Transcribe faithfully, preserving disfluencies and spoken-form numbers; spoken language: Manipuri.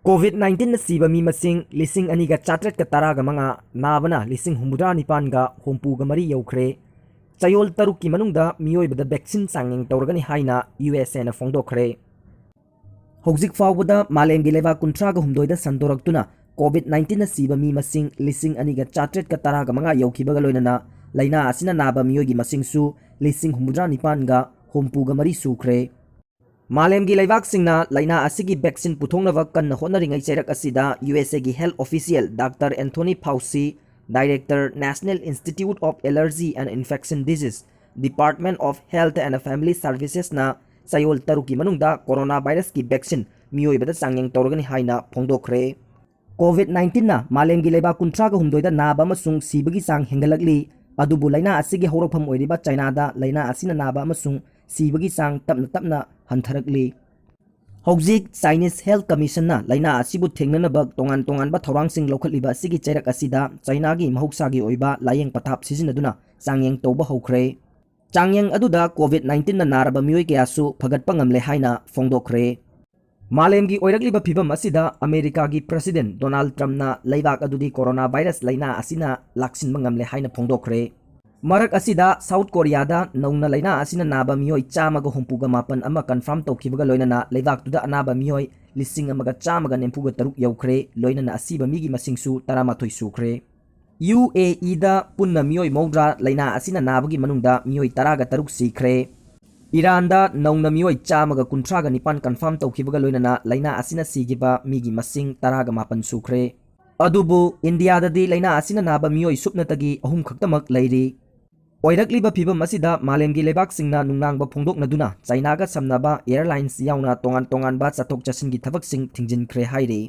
ꯀꯣꯚꯤꯗ ꯅꯥꯏꯟꯇꯤꯟꯅ ꯁꯤꯕ ꯃꯤ ꯃꯁꯤꯡ ꯂꯤꯁꯤꯡ ꯑꯅꯤꯒ ꯆꯥꯇ꯭ꯔꯦꯠꯀ ꯇꯔꯥꯒ ꯃꯉꯥ, ꯅꯥꯕꯅ ꯂꯤꯁꯤꯡ ꯍꯨꯝꯐꯨꯇꯔꯥ ꯅꯤꯄꯥꯟꯒ ꯍꯨꯝꯐꯨꯒ ꯃꯔꯤ ꯌꯧꯈ꯭ꯔꯦ꯫ ꯆꯌꯣꯜ ꯇꯔꯨꯛꯀꯤ ꯃꯅꯨꯡꯗ ꯃꯤꯑꯣꯏꯕꯗ ꯚꯦꯛꯁꯤꯟ ꯆꯥꯡꯌꯦꯡ ꯇꯧꯔꯒꯅꯤ ꯍꯥꯏꯅ ꯌꯨ ꯑꯦꯁ ꯑꯦꯅ ꯐꯣꯡꯗꯣꯛꯈ꯭ꯔꯦ꯫ ꯍꯧꯖꯤꯛ ꯐꯥꯎꯕꯗ ꯃꯥꯂꯦꯝꯒꯤ ꯂꯩꯕꯥꯛ ꯀꯨꯟꯊ꯭ꯔꯥꯒ ꯍꯨꯝꯗꯣꯏꯗ ꯁꯟꯗꯣꯔꯛꯇꯨꯅ ꯀꯣꯚꯤꯗ ꯅꯥꯏꯟꯇꯤꯟꯅ ꯁꯤꯕ ꯃꯤ ꯃꯁꯤꯡ ꯂꯤꯁꯤꯡ ꯑꯅꯤꯒ ꯆꯥꯇ꯭ꯔꯦꯠꯀ ꯇꯔꯥꯒ ꯃꯉꯥ ꯌꯧꯈꯤꯕꯒ ꯂꯣꯏꯅꯅ ꯂꯥꯏꯅꯥ ꯑꯁꯤꯅ ꯅꯥꯕ ꯃꯤꯑꯣꯏꯒꯤ ꯃꯁꯤꯡꯁꯨ ꯂꯤꯁꯤꯡ ꯍꯨꯝꯐꯨꯇꯔꯥ ꯅꯤꯄꯥꯟꯒ ꯍꯨꯝꯐꯨꯒ ꯃꯔꯤ ꯁꯨꯈ꯭ꯔꯦ꯫ ꯃꯥꯂꯦꯝꯒꯤ ꯂꯩꯕꯥꯛꯁꯤꯡꯅ ꯂꯥꯏꯅꯥ ꯑꯁꯤꯒꯤ ꯚꯦꯛꯁꯤꯟ ꯄꯨꯊꯣꯛꯅꯕ ꯀꯟꯅ ꯍꯣꯠꯅꯔꯤꯉꯩ ꯆꯩꯔꯛ ꯑꯁꯤꯗ ꯌꯨ ꯑꯦꯁ ꯑꯦꯒꯤ health official doctor Anthony Fauci, director, National Institute of Allergy and Infection Disease, Department of Health and Family Servicesꯅ ꯆꯌꯣꯜ ꯇꯔꯨꯛꯀꯤ ꯃꯅꯨꯡꯗ ꯀꯣꯔꯣꯅꯥ ꯚꯥꯏꯔꯁꯀꯤ ꯚꯦꯛꯁꯤꯟ ꯃꯤꯑꯣꯏꯕꯗ ꯆꯥꯡꯌꯦꯡ ꯇꯧꯔꯒꯅꯤ ꯍꯥꯏꯅ ꯐꯣꯡꯗꯣꯛꯈ꯭ꯔꯦ꯫ ꯀꯣꯚꯤꯗ ꯅꯥꯏꯟꯇꯤꯟꯅ ꯃꯥꯂꯦꯝꯒꯤ ꯂꯩꯕꯥꯛ ꯀꯨꯟꯊ꯭ꯔꯥꯒ ꯍꯨꯝꯗꯣꯏꯗ ꯅꯥꯕ ꯑꯃꯁꯨꯡ ꯁꯤꯕꯒꯤ ꯆꯥꯡ ꯍꯦꯟꯒꯠꯂꯛꯂꯤ꯫ ꯑꯗꯨꯕꯨ ꯂꯥꯏꯅꯥ ꯑꯁꯤꯒꯤ ꯍꯧꯔꯛꯐꯝ ꯑꯣꯏꯔꯤꯕ ꯆꯥꯏꯅꯥꯗ ꯂꯥꯏꯅꯥ ꯑꯁꯤꯅ ꯅꯥꯕ ꯑꯃꯁꯨꯡ ꯁꯤꯕꯒꯤ ꯆꯥꯡ ꯇꯞꯅ ꯇꯞꯅ ꯍꯟꯊꯔꯛꯂꯤ꯫ ꯍꯧꯖꯤꯛ ꯆꯥꯏꯅꯤꯁ ꯍꯦꯜꯊ ꯀꯃꯤꯁꯟꯅ ꯂꯥꯏꯅꯥ ꯑꯁꯤꯕꯨ ꯊꯦꯡꯅꯅꯕ ꯇꯣꯉꯥꯟ ꯇꯣꯉꯥꯟꯕ ꯊꯧꯔꯥꯡꯁꯤꯡ ꯂꯧꯈꯠꯂꯤꯕ ꯑꯁꯤꯒꯤ ꯆꯩꯔꯛ ꯑꯁꯤꯗ ꯆꯥꯏꯅꯥꯒꯤ ꯃꯍꯧꯁꯥꯒꯤ ꯑꯣꯏꯕ ꯂꯥꯌꯦꯡ ꯄꯊꯥꯞ ꯁꯤꯖꯤꯟꯅꯗꯨꯅ ꯆꯥꯡꯌꯦꯡ ꯇꯧꯕ ꯍꯧꯈ꯭ꯔꯦ꯫ ꯆꯥꯡꯌꯦꯡ ꯑꯗꯨꯗ ꯀꯣꯚꯤꯗ ꯅꯥꯏꯟꯇꯤꯟꯅ ꯅꯥꯔꯕ ꯃꯤꯑꯣꯏ ꯀꯌꯥꯁꯨ ꯐꯒꯠꯄ ꯉꯝꯂꯦ ꯍꯥꯏꯅ ꯐꯣꯡꯗꯣꯛꯈ꯭ꯔꯦ꯫ ꯃꯥꯂꯦꯝꯒꯤ ꯑꯣꯏꯔꯛꯂꯤꯕ ꯐꯤꯚꯝ ꯑꯁꯤꯗ ꯑꯃꯦꯔꯤꯀꯥꯒꯤ ꯄ꯭ꯔꯁꯤꯗꯦꯟꯠ ꯗꯣꯅꯥꯜꯗ ꯇ꯭ꯔꯝꯞꯅ ꯂꯩꯕꯥꯛ ꯑꯗꯨꯗꯤ ꯀꯣꯔꯣꯅꯥ ꯚꯥꯏꯔꯁ ꯂꯥꯏꯅꯥ ꯑꯁꯤꯅ ꯂꯥꯛꯁꯤꯟꯕ ꯉꯝꯂꯦ ꯍꯥꯏꯅ ꯐꯣꯡꯗꯣꯛꯈ꯭ꯔꯦ꯫ ꯃꯔꯛ ꯑꯁꯤꯗ ꯁꯥꯎꯊ ꯀꯣꯔꯤꯌꯥꯗ ꯅꯧꯅ ꯂꯥꯏꯅꯥ ꯑꯁꯤꯅ ꯅꯥꯕ ꯃꯤꯑꯣꯏ ꯆꯥꯝꯃꯒ ꯍꯨꯝꯐꯨꯒ ꯃꯥꯄꯟ ꯑꯃ ꯀꯟꯐꯥꯔꯝ ꯇꯧꯈꯤꯕꯒ ꯂꯣꯏꯅꯅ ꯂꯩꯕꯥꯛꯇꯨꯗ ꯑꯅꯥꯕ ꯃꯤꯑꯣꯏ ꯂꯤꯁꯤꯡ ꯑꯃꯒ ꯆꯥꯝꯃꯒ ꯅꯤꯐꯨꯒ ꯇꯔꯨꯛ ꯌꯧꯈ꯭ꯔꯦ, ꯂꯣꯏꯅꯅ ꯑꯁꯤꯕ ꯃꯤꯒꯤ ꯃꯁꯤꯡꯁꯨ ꯇꯔꯥꯃꯥꯊꯣꯏ ꯁꯨꯈ꯭ꯔꯦ꯫ ꯌꯨ ꯑꯦ ꯏꯗ ꯄꯨꯟꯅ ꯃꯤꯑꯣꯏ ꯃꯧꯗ꯭ꯔꯥ ꯂꯥꯏꯅꯥ ꯑꯁꯤꯅ ꯅꯥꯕꯒꯤ ꯃꯅꯨꯡꯗ ꯃꯤꯑꯣꯏ ꯇꯔꯥꯒ ꯇꯔꯨꯛ ꯁꯤꯈ꯭ꯔꯦ꯫ ꯏꯔꯥꯟꯗ ꯅꯧꯅ ꯃꯤꯑꯣꯏ ꯆꯥꯝꯃꯒ ꯀꯨꯟꯊ꯭ꯔꯥꯒ ꯅꯤꯄꯥꯟ ꯀꯟꯐꯥꯔꯝ ꯇꯧꯈꯤꯕꯒ ꯂꯣꯏꯅꯅ ꯂꯥꯏꯅꯥ ꯑꯁꯤꯅ ꯁꯤꯈꯤꯕ ꯃꯤꯒꯤ ꯃꯁꯤꯡ ꯇꯔꯥꯒ ꯃꯥꯄꯟ ꯁꯨꯈ꯭ꯔꯦ꯫ ꯑꯗꯨꯕꯨ ꯏꯟꯗꯤꯌꯥꯗꯗꯤ ꯂꯥꯏꯅꯥ ꯑꯁꯤꯅ ꯅꯥꯕ ꯃꯤꯑꯣꯏ ꯁꯨꯞꯅꯇꯒꯤ ꯑꯍꯨꯝ ꯈꯛꯇꯃꯛ ꯂꯩꯔꯤ꯫ ꯑꯣꯏꯔꯛꯂꯤꯕ ꯐꯤꯚꯝ ꯑꯁꯤꯗ ꯃꯥꯂꯦꯝꯒꯤ ꯂꯩꯕꯥꯛꯁꯤꯡꯅ ꯅꯨꯡꯅꯥꯡꯕ ꯐꯣꯡꯗꯣꯛꯅꯗꯨꯅ ꯆꯥꯏꯅꯥꯒ ꯁꯝꯅꯕ ꯑꯦꯌꯔꯂꯥꯏꯟꯁ ꯌꯥꯎꯅ ꯇꯣꯉꯥꯟ ꯇꯣꯉꯥꯟꯕ ꯆꯠꯊꯣꯛ ꯆꯠꯁꯤꯟꯒꯤ ꯊꯕꯛꯁꯤꯡ ꯊꯤꯡꯖꯤꯟꯈ꯭ꯔꯦ ꯍꯥꯏꯔꯤ꯫